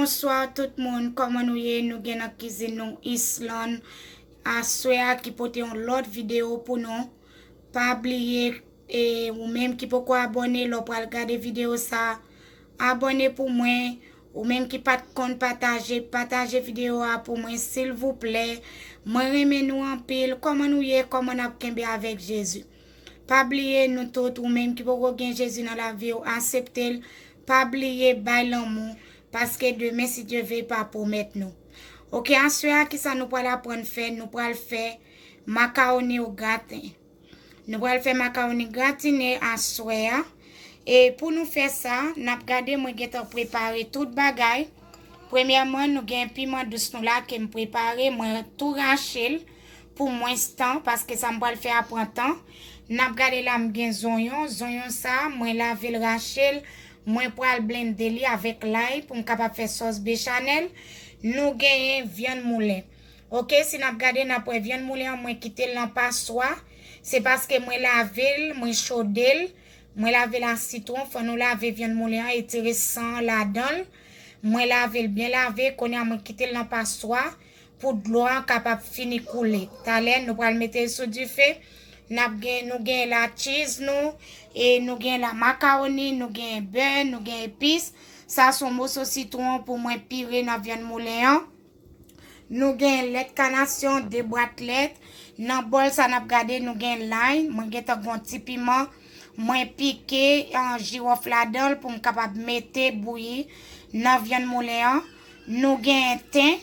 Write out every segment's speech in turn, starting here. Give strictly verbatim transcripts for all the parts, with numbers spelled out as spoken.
Bonswa tout moun, kòman nou ye? Nou gen nan kizin nou Island aswè a ki pote yon lòt videyo pou nou. Pa bliye, e, ou menm ki poko abòne, lè w pral gade videyo sa, abòne pou mwen. Ou menm ki pa t konn pataje, pataje videyo a pou mwen, silvouplè. Mwen renmen nou anpil. Kòman nou ye? Kòman n ap kenbe avèk Jezi? Pa bliye, nou tout, ou menm ki poko gen Jezi nan lavi w, aksepte l. Pa bliye, bay lanmou, paske demen, si Dye ve, pa pwomèt nou. Oke, aswè a, kisa nou pral aprann fè? Nou pral fè makawoni o graten. Nou pral fè makawoni gratine aswè a. E pou nou fè sa, n ap gade mwen gentan prepare tout bagay. Premyèman, nou gen piman dous nou la ke m prepare. Mwen tou rache l pou mwens tan, paske sa m pral fè a pran tan. N ap gade la, m gen zonyon. Zonyon sa, mwen lave l, rache l. Mwen pral blende li avèk lay pou m kapab fè sòs bechanèl. Nou genyen vyann moulen. Oke, si n ap gade, n ap wè vyann moulen an, mwen kite l nan paswa. Se paske mwen lave l, mwen chode l, mwen lave l ak sitwon. Fò nou lave vyann moulen an, etire san an ladan l. Mwen lave l byen lave, kounye a mwen kite l nan paswa pou dlo a kapab fini koule. Talè, nou pral mete l sou dife. N ap gen, nou gen la cheese nou, e nou gen la makawoni, nou gen bè, nou gen epis. Sa se yon moso sitwon pou mwen pire nan vyann moulen an. Nou gen lèt kanasyon, de bwat lèt. Nan bòl sa n ap gade, nou gen lay. Mwen gentan gen yon ti piman. Mwen pike, ah, jiwòf ladan l pou m kapab mete bouyi nan vyann moulen an. Nou gen ten.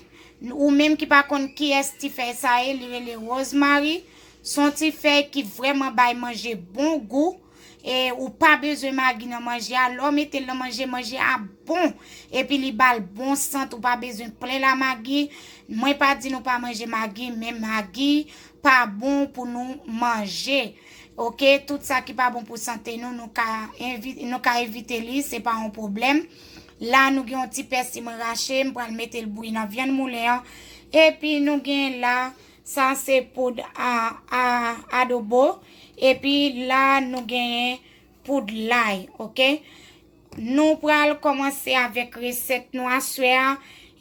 Ou menm ki pa konn kiyès ti fèy sa ye, li rele rosemary. Se yon ti fèy ki vrèman bay manje bon gou. E ou pa bezwen magi nan manje a. Lè w mete l nan manje, manje a bon. Epi li ba l bon sant, ou pa bezwen plen la magi. Mwen pa di nou pa manje magi, men magi pa bon pou nou manje. Oke, tout sa ki pa bon pou sante nou, nou ka envi-, nou ka evite li, se pa yon pwoblèm. La, nou gen yon ti pèsi mwen rache, m pral mete l bouyi nan vyann moulen an. Epi nou gen la, sa se poud a, a, adobo. Epi la, nou genyen poud lay, oke? Nou pral kòmanse avèk resèt nou aswè a.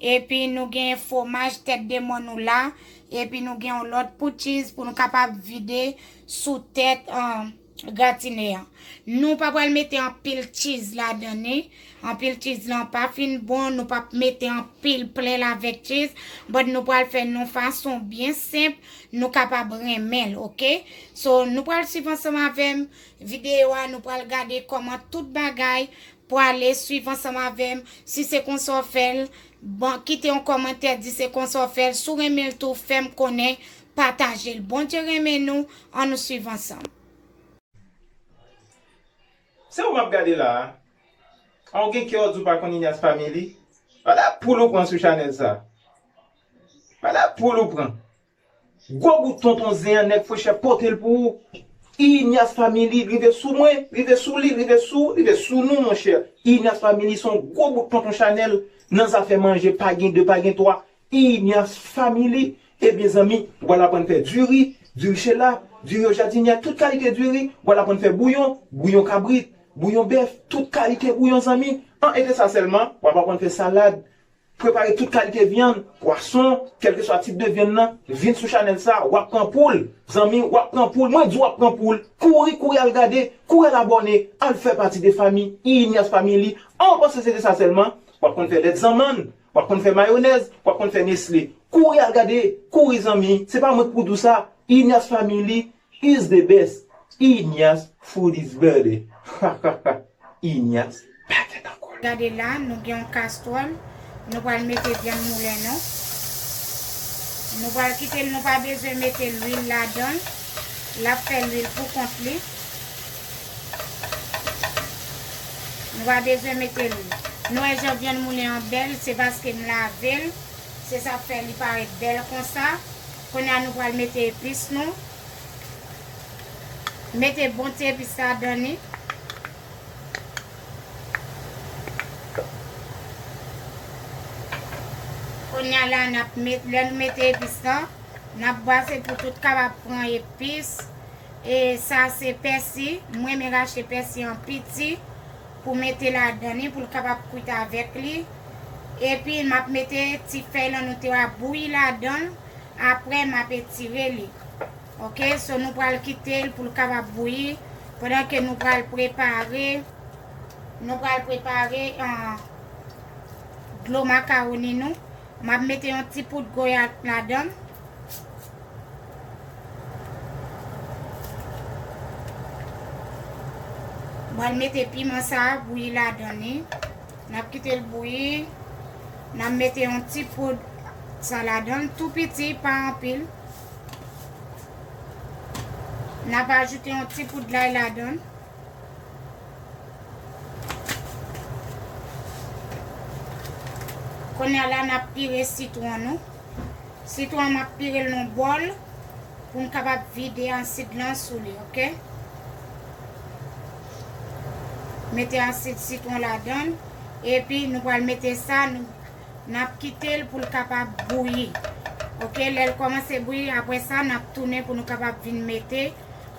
Epi nou gen fwomaj tèt de mòn nou la. Epi nou gen yon lòt poud cheese pou nou kapab vide sou tèt, ah, gratine an. Nou pa pral mete anpil cheese ladan li. Anpil cheese lan pa fin bon. Nou p ap mete anpil plen l avèk cheese. But nou pral fè l yon fason byen senp. Nou kapab renmen l, oke? So, nou pral swiv ansanm avè m. Videyo a, nou pral gade kòman tout bagay prale. Swiv ansanm avè m. Si se konsa w fè l, bon, kite yon kòmantè, di se konsa w fè l. Si w renmen l tou, fè m konnen, pataje l. Bondye renmen nou, ann nou swiv ansanm. Se ou m ap gade la a. A w gen kè w di w pa konn Inyas Family? Gade poul ou pran sou chanèl sa. Gade poul ou pran. Gwo bout tonton zen an, nèg frechè pote l pou ou. Inyas Family rive sou mwen, rive sou li, rive sou, rive sou nou, monchè. Inyas Family se yon gwo bout tonton chanèl nan zafè manje, pa gen de, pa gen twa. Inyas Family. Ebyen, zanmi, w al aprann fè diri, diri chela, diri o jadinyè, tout kalite diri. W al aprann fè bouyon, bouyon kabrit, bouyon bèf, tout kalite bouyon, zanmi. An, e de sa sèlman, w ap aprann fè salad, prepare tout kalite vyann, pwason, kèlkeswa tip de vyann nan, vin sou chanèl sa, w ap pran poul, zanmi, w ap pran poul, mwen di w ap pran poul, kouri, kouri al gade, kouri al abòne, al fè pati de fanmi Inyas Family. An, w panse se de sa sèlman, w ap konn fè lèt zanmann, w ap konn fè mayonèz, w ap konn fè Nestlé. Kouri al gade, kouri zanmi, se pa mwen k pou di w sa, Inyas Family is the best. Inyas food is better. Inyas pa gen ankò. Gade la, nou gen yon kastwòl. Nou pral mete vyann moulen nou. Nou pral kite l, nou pa bezwen mete lwil ladan l. L ap fè lwil pou kont li. Nou pa bezwen mete lwil. Nou wè jan vyann moulen an bèl, se paske m lave l. Se sa k fè li parèt bèl konsa. Kounye a nou pral mete epis nou. Mete bon ti epis ladan li. Kounye a la, n ap met-, lè nou mete epis lan, n ap brase pou tout kapab pran epis. E sa se pèsi. Mwen renmen rache pèsi an piti pou mete ladan li, pou l kapab kwit avèk li. Epi m ap mete ti fèy lan nou te ap bouyi ladan l. Apre m ap etire li. Ok, so nou pral kite l pou l kapab bouyi pandan ke nou pral prepare, nou pral prepare, ah, dlo makawoni nou. M ap mete yon ti poud goyat ladan l. Mwen mete piman sa a bouyi ladan li. N ap kite l bouyi. N ap mete yon ti poud sa ladan l, tou piti, pa anpil. N ap ajoute yon ti poud lay ladan l. Kounye a la, n ap pire sitwon nou. Sitwon an, m ap pire l nan bòl pou m kapab vide asid lan sou li, ok? Mete asid sitwon ladan l, epi nou pral mete sa, nou, n ap kite l pou l kapab bouyi. Ok, lè l kòmanse bouyi, apre sa, n ap tounen pou nou kapab vin mete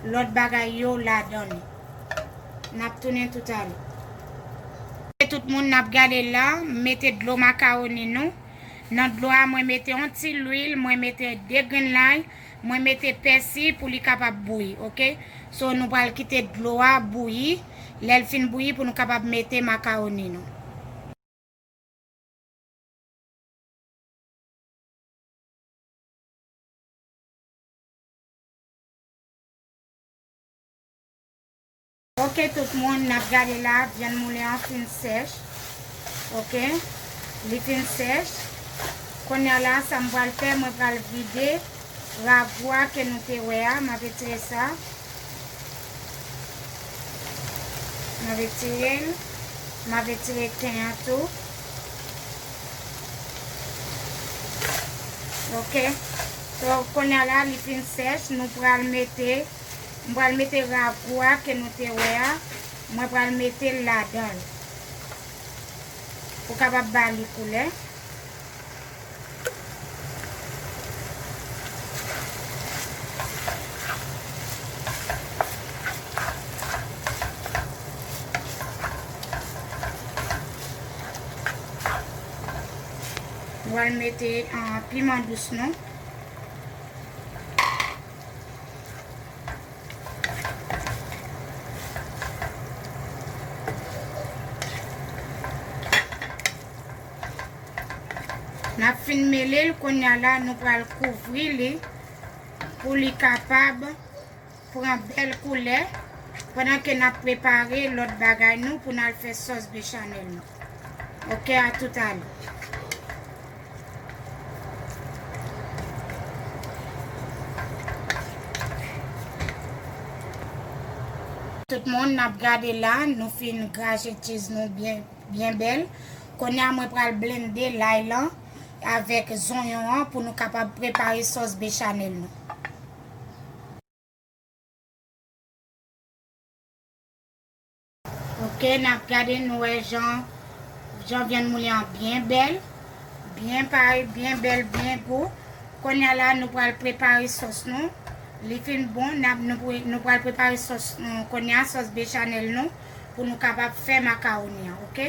lòt bagay yo ladan li. N ap tounen toutalè. Tout moun, n ap gade la, m mete dlo makawoni nou. Nan dlo a, mwen mete yon ti lwil, mwen mete de grenn lay, mwen mete pèsi pou li kapab bouyi, ok? So, nou pral kite dlo a bouyi. Lè l fin bouyi, pou nou kapab mete makawoni nou. Ok, tout moun, n ap gade la, vyann moulen an fin sèch. Ok, li fin sèch. Kounye a la, sa m pral fè, mwen pral vide ragou a ke nou te wè a, m ap etire sa. M ap etire l. M ap etire ken an tou. Ok. So, kounye a la, li fin sèch, nou pral mete, m pral mete ragou a ke nou te wè a, mwen pral mete l ladan l. Pou kapab ba li koulè. Nou pral mete, ah, piman dous nou. N ap fin mele l, kounye a la, nou pral kouvri li pou li kapab pran bèl koulè, pandan ke n ap prepare lòt bagay nou pou n al fè sòs bechamel nou. Ok, a toutalè. Tout moun, n ap gade la, nou fin graje cheese nou byen, byen bèl. Kounye a, mwen pral blende lay lan avèk zonyon an pou nou kapab prepare sòs bechamel nou. Ok, n ap gade, nou wè jan, jan vyann moulen an byen bèl, byen pare, byen bèl, byen gou. Kounye a la, nou pral prepare sòs nou. Li fin bon, n ap, nou, pre- nou pral prepare sòs nou. Kounye a, sòs bechamel nou, pou nou kapab fè makawoni an, ok?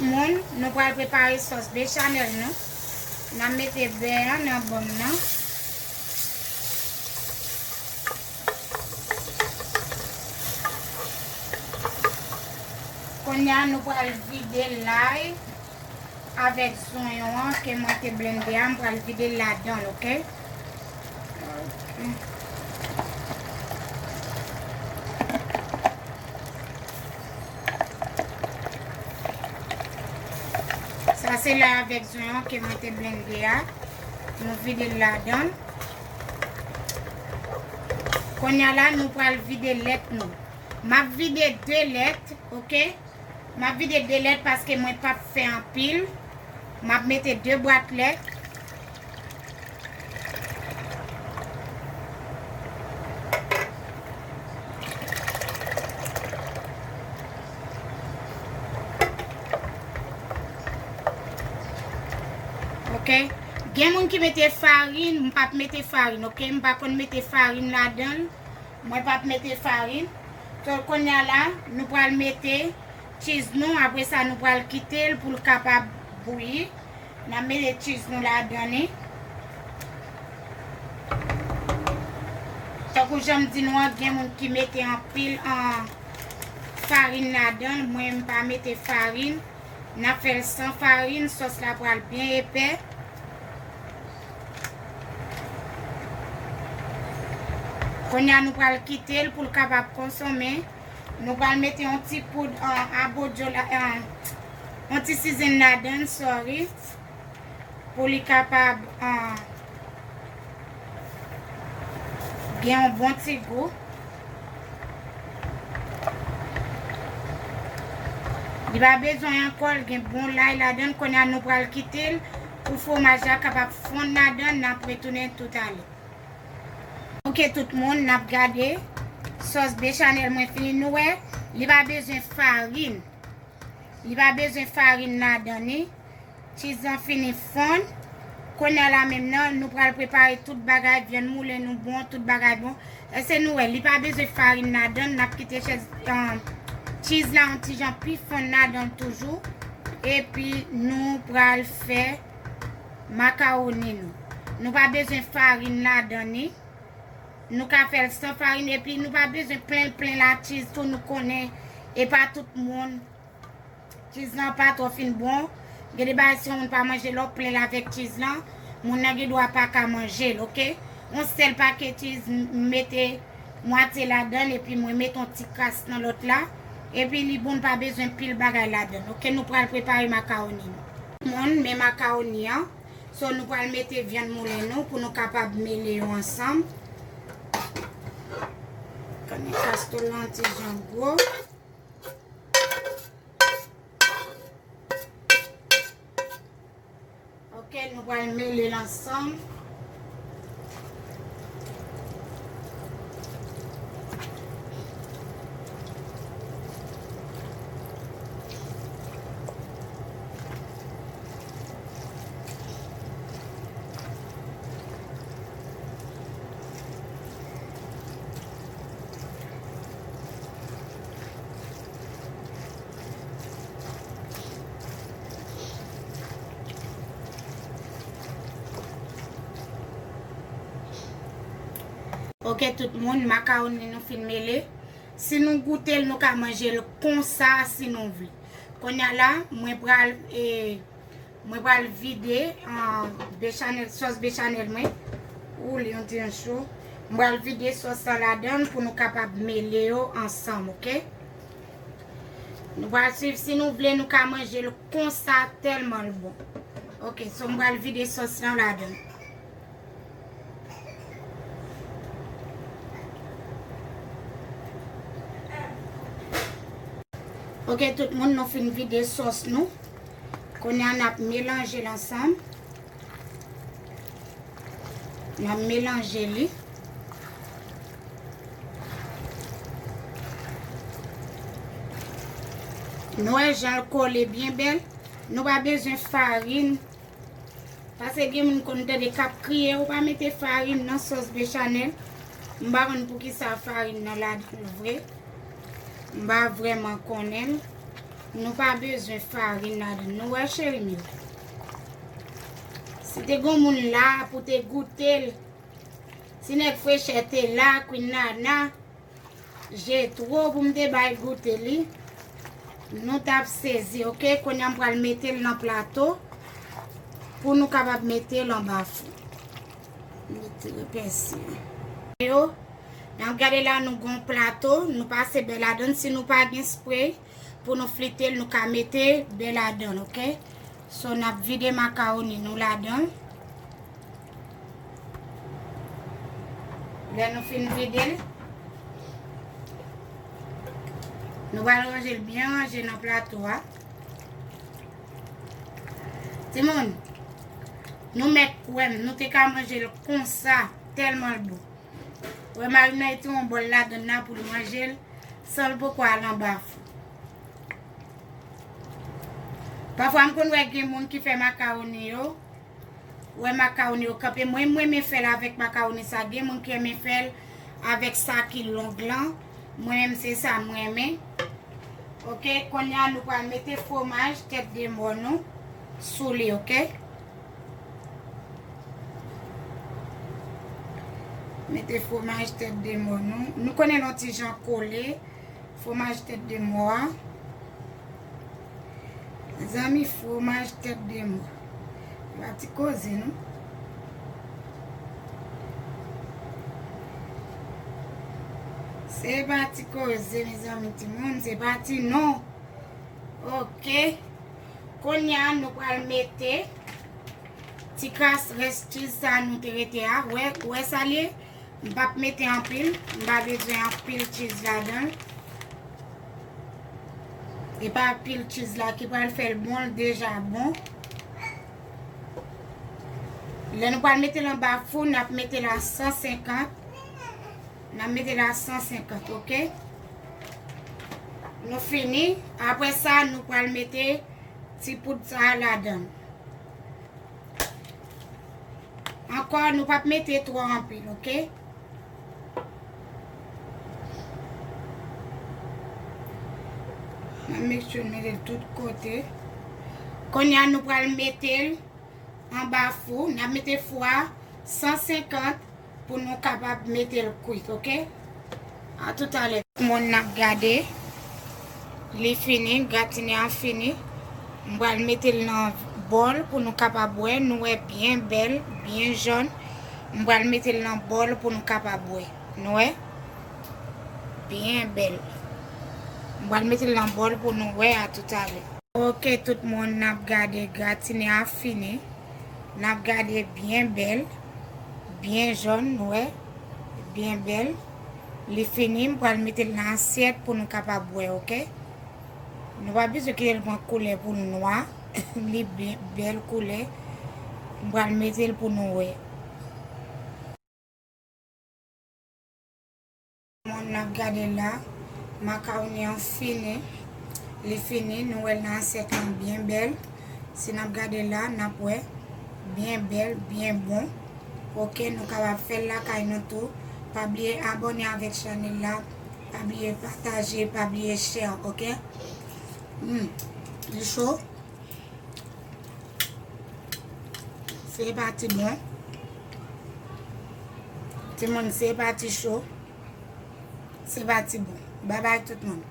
Moun, nou pral prepare sòs bechamel nou. N ap mete bè a nan bòl nan. Kounye a, nou pral vide lay avèk zonyon an ke mwen te blende a, m pral vide l ladan l, ok? Ok. Sa se lay avèk zonyon ke mwen te blende a. Nou vide l ladan l. Kounye a la, nou pral vide lèt nou. M ap vide de lèt, ok? M ap vide de lèt paske mwen p ap fè anpil. M ap mete de bwat lèt. Ok. Gen moun ki mete farin, m p ap mete farin, ok? M pa konn mete farin ladan l. Mwen p ap mete farin. So, kounye a la, nou pral mete cheese nou. Apre sa, nou pral kite l pou l kapab Bouyi. N ap mete cheese nou ladan li. Tankou jan m di nou an, gen moun ki mete anpil an farin ladan l. Mwen, m pa mete farin. N ap fè l san farin. Sòs la pral byen epè. Kounye a, nou pral kite l pou l kapab konsome. Nou pral mete yon ti poud, ah, abodyo la, ah, yon ti sizen ladan l, sorry. Pou li kapab, ah, gen yon bon ti gou. Li pa bezwen ankò, l gen bon lay ladan l. Kounye a, nou pral kite l pou fwomaj la kapab fonn ladan l, n ap retounen toutalè. Ok, tout moun, n ap gade. Sòs bechanèl mwen fini, nou wè, li pa bezwen farin. Li pa bezwen farin ladan li. Cheese lan fini fonn. Kounye a la menm nan, nou pral prepare tout bagay, vyann moulen nou bon, tout bagay bon. Èske nou wè, li pa bezwen farin ladan l, n ap kite chèz, um, cheese la yon ti jan pi fonn ladan l toujou. Epi nou pral fè makawoni nou. Nou pa bezwen farin ladan li. Nou ka fè l san farin, epi nou pa bezwen plen l plen la cheese tou, nou konnen e pa tout moun cheese lan pa twò fin bon. Gen de bagay si yon moun pa manje lè w plen l avèk cheese lan, moun nan gen dwa pa ka manje l, ok? Yon sèl pake cheese, m mete mwatye ladan l, epi mwen mete yon ti kras nan lòt la. Epi li bon, pa bezwen pil bagay ladan l, ok? Nou pral prepare makawoni nou. Moun, men makawoni an. So, nou pral mete vyann moulen nou pou nou kapab mele yo ansanm. Konnen kastwòl lan ti jan gwo. Ok, nou pral mele l ansanm. Ok, tout moun, makawoni nou fin mele. Si nou goute l, nou ka manje l konsa si nou vle. Kounye a la, mwen pral, e, mwen pral vide, ah, bechanèl, sòs bechanèl mwen. Ou li yon ti jan cho. Mwen pral vide sòs la ladan l pou nou kapab mele yo ansanm, ok? Nou pral swiv, si nou vle, nou ka manje l konsa, tèlman l bon. Ok, so mwen pral vide sòs lan ladan l. Ok, tout moun, nou fin vide sòs nou. Kounye a, n ap melanje l ansanm. N ap melanje li. Nou wè jan l kole byen bèl. Nou pa bezwen farin. Paske gen moun konn tande k ap kriye, ou pa mete farin nan sòs bechanèl. M pa konn poukisa farin nan ladan l vre. M pa vrèman konnen l. Nou pa bezwen farin ladan l. Nou wè, cheri m yo. Si te gon moun la pou te goute l, si nèg frechè te la, Queen Nana, Jetro pou m te bay goute li. Nou t ap sezi, ok? Kounye a m pral mete l nan plato pou nou kapab mete l anba fou. Mete pèsi. Yo, n ap gade la, nou gon plato, nou pase bè ladan l. Si nou pa gen spray pou nou flite l, nou ka mete bè ladan l, ok? So, n ap vide makawoni nou ladan l. Lè nou fin vide l, nou pral ranje l byen ranje nan plato a. Timoun, nou mèt kwè m, nou te ka manje l konsa, tèlman l bon. Wè, mari m nan mete yon bòl ladan l la pou l manje l, san l poko al anba fou. Pafwa, m konn wè gen moun ki fè makawoni yo, wè makawoni yo kanpe. Mwen, m renmen fè l avèk makawoni sa. Gen moun ki renmen fè l avèk sa ki long lan. Mwen menm, se sa m renmen. Ok, kounye a, nou pral mete fwomaj tèt de mò nou. sou li, oke? Mete fwomaj tèt de mò nou. Nou konnen l on ti jan kole. Fwomaj tèt de mò a. Mezanmi, fwomaj tèt de mò. Se pa ti koze, non. Se pa ti koze, mezanmi, timoun. Se pa ti non. Oke. Kounye a, nou pral mete ti kras rès cheese sa nou te rete a. Wè, wè sa l ye? M p ap mete anpil. M pa bezwen anpil cheese ladan l. E pa pil cheese la ki pral fè l bon, l deja bon. Lè nou pral mete l anba fou, n ap mete l a san senkant. N ap mete l a san senkant, oke? Nou fini. Apre sa, nou pral mete ti poud sa a ladan l. Ankò, nou p ap mete twò anpil, oke? N ap make sure n mete l tout kote. Kounye a, nou pral mete l anba fou. N ap mete fou a san senkant pou nou kapab mete l kwit, oke? A toutalè. Moun n ap gade, li fini, gratine an fini. M pral mete l nan bòl pou nou kapab wè. Nou wè byen bèl, byen jòn. M pral mete l nan bòl pou nou kapab wè. Nou wè? Byen bèl. M pral mete l nan bòl pou nou wè a toutalè. Oke, tout moun, n ap gade gratine a fini. N ap gade byen bèl, byen jòn, nou wè, byen bèl. Li fini, m pral mete l nan asyèt pou nou kapab wè, oke? Nou pa bezwen kite l pran koulè pou l nwa. Li byen, bèl koulè. M pral mete l pou nou wè. Moun n ap gade la, makawoni an fini. Li fini, nou wè l nan asyèt lan byen bèl. Si n ap gade la, n ap wè byen bèl, byen bon. Oke, nou kapab fè l lakay nou tou. Pa bliye abòne avèk chanèl la. Pa bliye pataje, pa bliye share, oke? Hmm, li cho. Se pa ti bon. Timoun, se pa ti cho. Se pa ti bon. Babay tout moun.